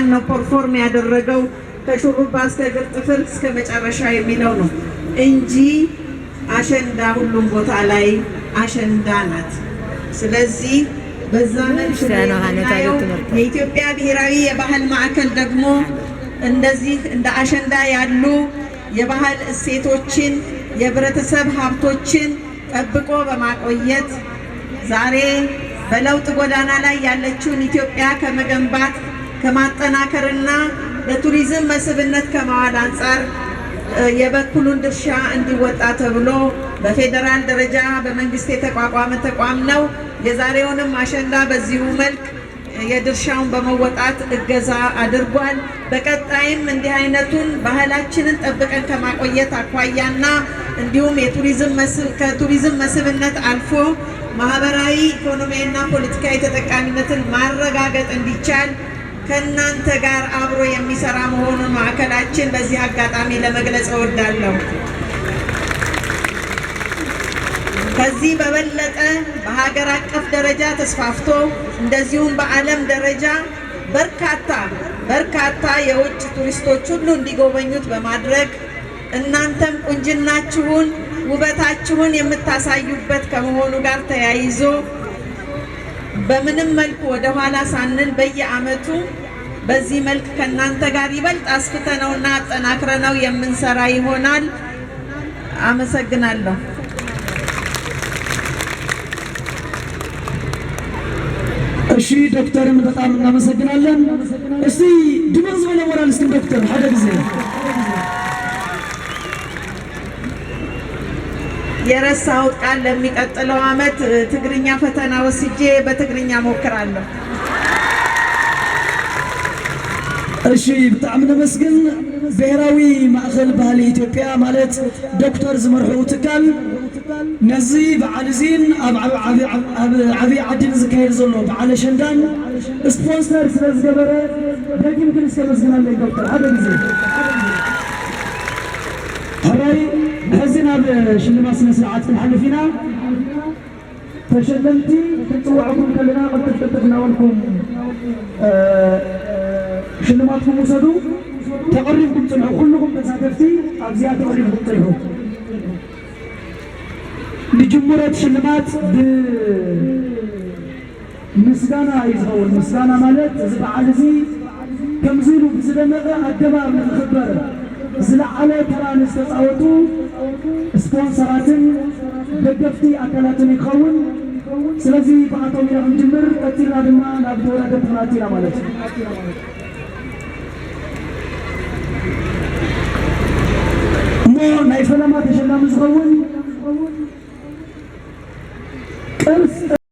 ነው perform ያደረገው ከሹሩባ እስከ እግር ጥፍር እስከ መጨረሻ የሚለው ነው እንጂ አሸንዳ ሁሉም ቦታ ላይ አሸንዳ ናት። ስለዚህ በዛ መልክ ነው የምናየው። የኢትዮጵያ ብሔራዊ የባህል ማዕከል ደግሞ እንደዚህ እንደ አሸንዳ ያሉ የባህል እሴቶችን፣ የህብረተሰብ ሀብቶችን ጠብቆ በማቆየት ዛሬ በለውጥ ጎዳና ላይ ያለችውን ኢትዮጵያ ከመገንባት፣ ከማጠናከርና ለቱሪዝም መስህብነት ከማዋል አንጻር የበኩሉን ድርሻ እንዲወጣ ተብሎ በፌዴራል ደረጃ በመንግስት የተቋቋመ ተቋም ነው። የዛሬውንም አሸንዳ በዚሁ መልክ የድርሻውን በመወጣት እገዛ አድርጓል። በቀጣይም እንዲህ አይነቱን ባህላችንን ጠብቀን ከማቆየት አኳያና እንዲሁም ከቱሪዝም መስህብነት አልፎ ማህበራዊ፣ ኢኮኖሚያዊና ፖለቲካዊ ተጠቃሚነትን ማረጋገጥ እንዲቻል ከእናንተ ጋር አብሮ የሚሰራ መሆኑን ማዕከላችን በዚህ አጋጣሚ ለመግለጽ እወዳለሁ። ከዚህ በበለጠ በሀገር አቀፍ ደረጃ ተስፋፍቶ እንደዚሁም በዓለም ደረጃ በርካታ በርካታ የውጭ ቱሪስቶች ሁሉ እንዲጎበኙት በማድረግ እናንተም ቁንጅናችሁን፣ ውበታችሁን የምታሳዩበት ከመሆኑ ጋር ተያይዞ በምንም መልኩ ወደ ኋላ ሳንል በየዓመቱ በዚህ መልክ ከእናንተ ጋር ይበልጥ አስፍተነውና አጠናክረነው የምንሰራ ይሆናል። አመሰግናለሁ። እሺ፣ ዶክተርን በጣም እናመሰግናለን። እስቲ ድምፅ ዝበለ ሞራል እስቲ ዶክተር ሓደ ጊዜ። የረሳሁት ቃል፣ ለሚቀጥለው ዓመት ትግርኛ ፈተና ወስጄ በትግርኛ ሞክራለሁ። እሺ፣ ብጣዕሚ ነመስግን። ብሔራዊ ማእኸል ባህሊ ኢትዮጵያ ማለት ዶክተር ዝመርሕኡ ትካል ነዚ በዓል እዚን ኣብ ዓብዪ ዓዲ ዝካየድ ዘሎ በዓል ኣሸንዳን sponsor ስለ ዝገበረ ደጊም ግን እስከመስግናለይ ዶክተር ሓደ ግዜ። ሕራይ፣ ሕዚ ናብ ሽልማት ስነ ስርዓት ክንሓልፍ ኢና። ተሸለምቲ ክንፅውዐኩም ከለና ቅልጥፍ ቅልጥፍ እናበልኩም ሽልማትኩም ውሰዱ። ተቐሪብኩም ፅንሑ። ኩልኩም ተሳተፍቲ ኣብዚኣ ተቐሪብኩም ፅንሑ። ንጅምሮት ሽልማት ብምስጋና እዩ ዝኸውን። ምስጋና ማለት እዚ በዓል እዚ ከምዚ ኢሉ ብዝደመቐ ኣገባብ ንክኽበር ዝለዓለ ተራ ንዝተፃወቱ ስፖንሰራትን ደገፍቲ ኣካላትን ይኸውን። ስለዚ ብኣቶም ኢና ክንጅምር፣ ቀፂልና ድማ ናብ ተወዳደርቲ ክንኣቱ ኢና ማለት እዩ። እሞ ናይ ፈለማ ተሸላሚ ዝኸውን ቅርስ